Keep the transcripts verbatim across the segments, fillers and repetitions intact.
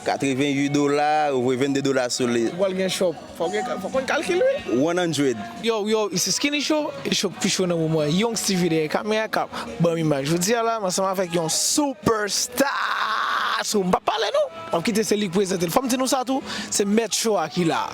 Katreven uit dola, ou voye vennde dola sou li. Ou pral gen shop. Fòk gen, fòk konn kalkil, wi. One hundred. Yo, yo, se Skinny Show, e show k pi cho nan moman. Young Stevie dèyè kamera k ap ban m imaj. Jodi a la, m ansanm avèk yon superstar. So, m p ap pale non. M ap kite se li k prezante l. Fò m di nou sa tou, se mèt show a ki la.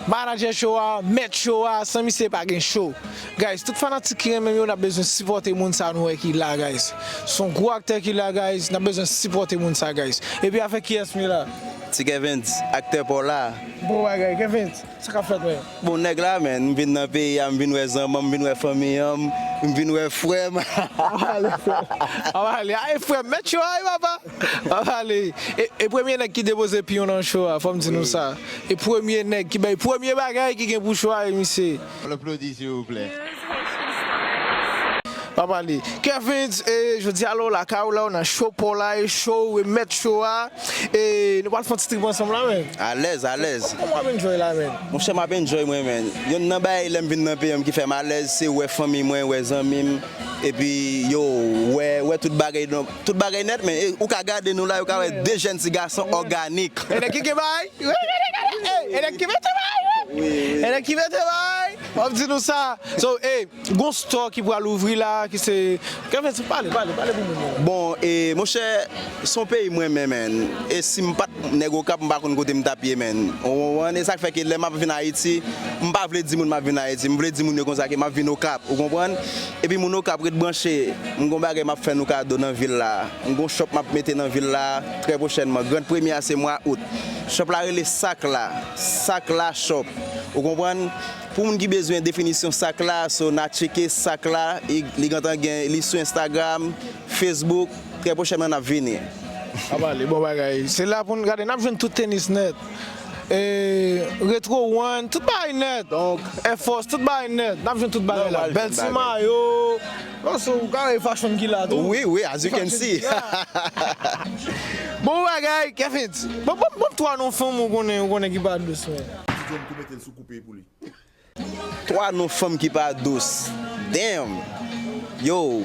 Manadjè show a, mèt show a, san misye pa gen show. Guys, tout fanatik ki renmen m yo, n ap bezwen sipòte moun sa nou wè ki la, guys. Se yon gwo aktè ki la, guys, n ap bezwen sipòte moun sa, guys. Epi avèk kiyès m ye la? Ti Kevens, aktè pa w la. Bon bagay, Kevens, sa k ap fèt, men? Bon, nèg la, men, m vin nan peyi a, m vin wè zanmi m, m vin wè fanmi an, m vin wè frè m. Anbale, frè m. Anbale. Ay, frè m, mèt show a, wi, papa. Anbale. E, e premye nèg ki depoze piyon nan show a, fò m di nou sa. E premye nèg ki bay premye bagay ki gen pou show a, e misye. Ann aplodi, silvouplè. Pa pale. Kevens, e, jodi a la w lakay ou la, w nan show pa w la, e show, e mèt show a. E nou pral fè yon ti trip ansanm la, men. Alèz, alèz. Kòman w ap enjoy la, men? Monchè, m ap enjoy mwen, men. Yonn nan bagay lè m vin nan peyi m ki fè m alèz, se wè fanmi mwen, wè zanmi m. Epi, yo, wè, wè tout bagay, non, tout bagay nèt, men, e, ou ka gade nou la, ou ka wè de jèn ti gason òganik. E nèg ki gen bagay? E nèg ki mete bagay? E nèg ki mete bagay? W ap di nou sa. So, e, gon store ki pral ouvri la, ki se, Kevens, pale, pale, pale pou moun yo. Bon, e, monchè, se yon peyi m renmen, men. E si m pa t nèg Okap, m pa konn kote m t ap ye, men. Ou konprann? E sa k fè ke lè m ap vin Ayiti, m pa vle di moun m ap vin Ayiti. M vle di moun yo konsa ke m ap vin Okap. Ou konprann? Epi moun Okap, ret branche. M gon bagay m ap fè nou kado nan vil la. M gon shop m ap mete nan vil la trè pwochènman. Grand premye a se mwa out. Shop la rele Sak La. Sak La Shop. Ou konprann? Pou moun ki bezwen definisyon Sak La, so n a tcheke Sak La. Li, li gentan gen, li sou Instagram, Facebook. Trè pwochènman n ap vini. Ap ale, bon bagay. Se la pou n gade, n ap jwenn tout tenis nèt. E, Retro One, tout bagay nèt. Donk, Air Force, tout bagay nèt. N ap jwenn tout bagay la. Bèl ti mayo. Non, se yon kare fashion ki la tou. Wi, wi, as you can see. Bon bagay, Kevens. Bon, bon, bon, twa non fanm ou konnen, ou konnen ki pa dous, men. Ti John tou mete l sou koupe pou li. Twa non fanm ki pa dous. Damn! Yo!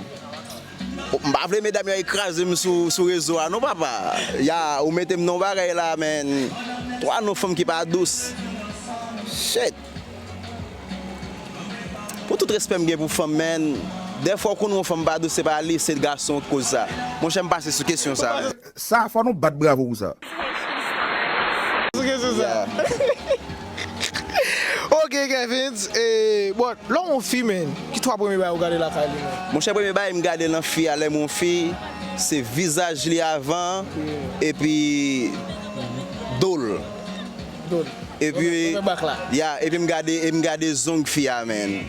M pa vle medam yo al kraze m sou, sou rezo a non, papa. Ya, ou mete m nan yon bagay la, men. Twa non fanm ki pa dous. Shit! Pou tout respè m gen pou fanm, men, dèfwa w konnen yon fanm pa dous, se pa li, se gason k koz sa. Monchè, m pase sou kesyon sa. Sa, fò nou bat bravo pou sa. Sou kesyon sa. Ok, Kevens, e, bon, lè w yon fi, men, ki twa premye bagay ou gade lakay li, men? Monchè, premye bagay m gade nan fi a, lè m yon fi, se vizaj li avan, epi do l. Do l. Epi, ya, epi m gade, e m gade zong fi a, men.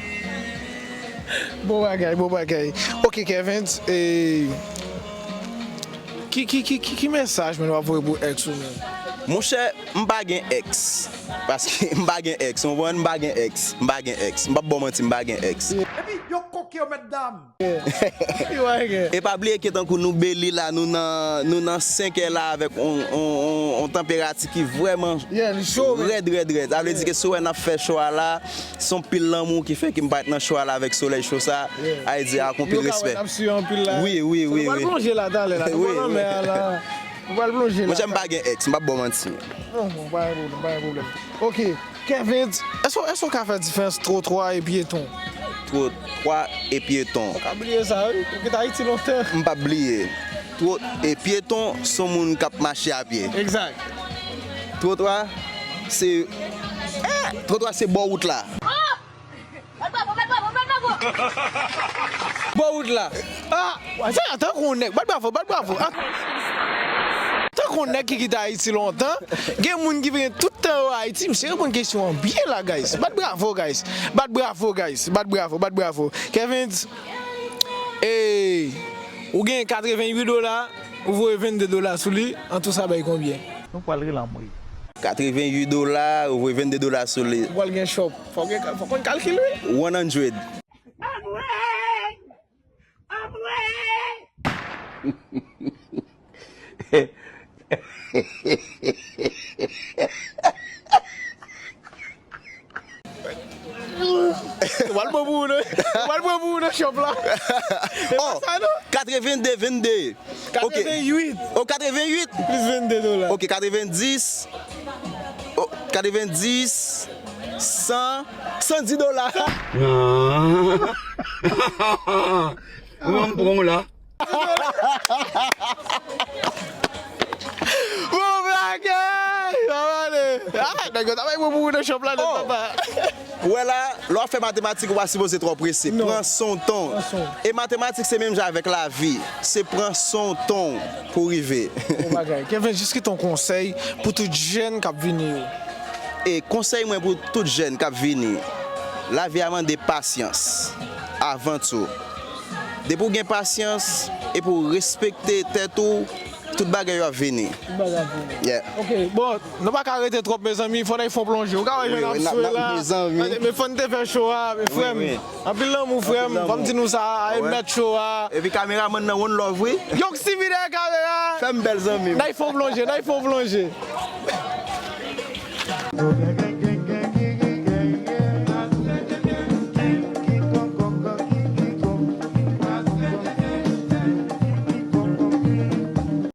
Bon bagay, bon bagay. Ok, Kevens, e, ki, ki, ki, ki, ki mesaj, men, w ap voye pou ex ou, men? Monchè, m pa gen ex. Paske m pa gen ex, ou konprann? M pa gen ex, m pa gen ex. M p ap ba w manti, m pa gen ex. Epi, yo koke yo, mèt dam. E pa bliye ke tankou nou beli la, nou nan, nou nan senk è la avèk on, on, on, on tanperati ki vrèman rèd, rèd, rèd. Sa vle di ke si w wè n ap fè cho a la, se yon pil lanmou ki fè ke m parèt nan cho a la avèk solèy cho sa. Sa vle di ak on pil respè. Wi, wi, wi, wi. Nou pral plonje la talè la. Nou pral nan mè a la. Nou pral plonje la. Monchè, m pa gen ex, m p ap ba w manti. Non, non, pa gen pwoblèm, pa gen pwoblèm. Ok. Kevens, èske, èske w ka fè diferans twotwa e pyeton? Twotwa e pyeton. Ou ka bliye sa, wi. Ou kite Ayiti lontan. M p ap bliye. Two-, e pyeton se yon moun k ap mache a pye. Egzak. Twotwa, se, eh, twotwa se bò wout la. Bò wout la. Ah, sa tankou yon nèg. Bat bravo, bat bravo. Ah. Tankou yon nèg ki kite Ayiti lontan. Gen moun ki vin tout tan yo Ayiti. Misye reponn kesyon an byen la, guys. Bat bravo, guys. Bat bravo, guys. Bat bravo, bat bravo. Kevens, e, ou gen katreven uit dola, ou voye vennde dola sou li. An tou sa bay konbyen? Nou pral rele anmwe. Katreven uit dola, ou voye vennde dola sou li. Ou pral gen shop. Fòk gen, fòk konn kalkil, wi. One hundred. Ou pral pran pou ou nan, ou pral pran pou ou nan shop la. Oh, katreven de vennde. Ok. Katrevenn uit. Oh, katrevenn uit. Plis vennde dola. Ok, katrevenn dis. Oh, katrevenn dis. San. San dis dola. Ou m pran w la. Bon bagay! Sa pale! Ah, nèg yo ta bay mwen pou nan shop la nèt, papa. Ou wè la, lè w ap fè matematik, ou pa sipoze twò prese. Pran son w tan. E matematik se menm jan avèk lavi. Se pran son w tan w pou w rive. Bon bagay. Kevin, jis kite yon konsèy pou tout jèn k ap vini yo. E konsèy mwen pou tout jèn k ap vini, lavi a mande pasyans avan tou. Depi w gen pasyans epi w respekte tèt ou, tout bagay yo ap vini. Tout bagay ap vini. Yeah. Ok, bon, nou pa ka rete twòp, mezanmi, fò n al fè yon plonje. Ou ka wè jan n ap swe la. Mezanmi. Men fò n te fè cho a, men frè m. Anpil lanmou, frè m. Fò m di nou sa, a, e mèt cho a. Epi kameramann nan, one love, wi. Yon Steevy dèyè kamera. Fè m bèl, zanmi m. N al fè yon plonje, n al fè yon plonje.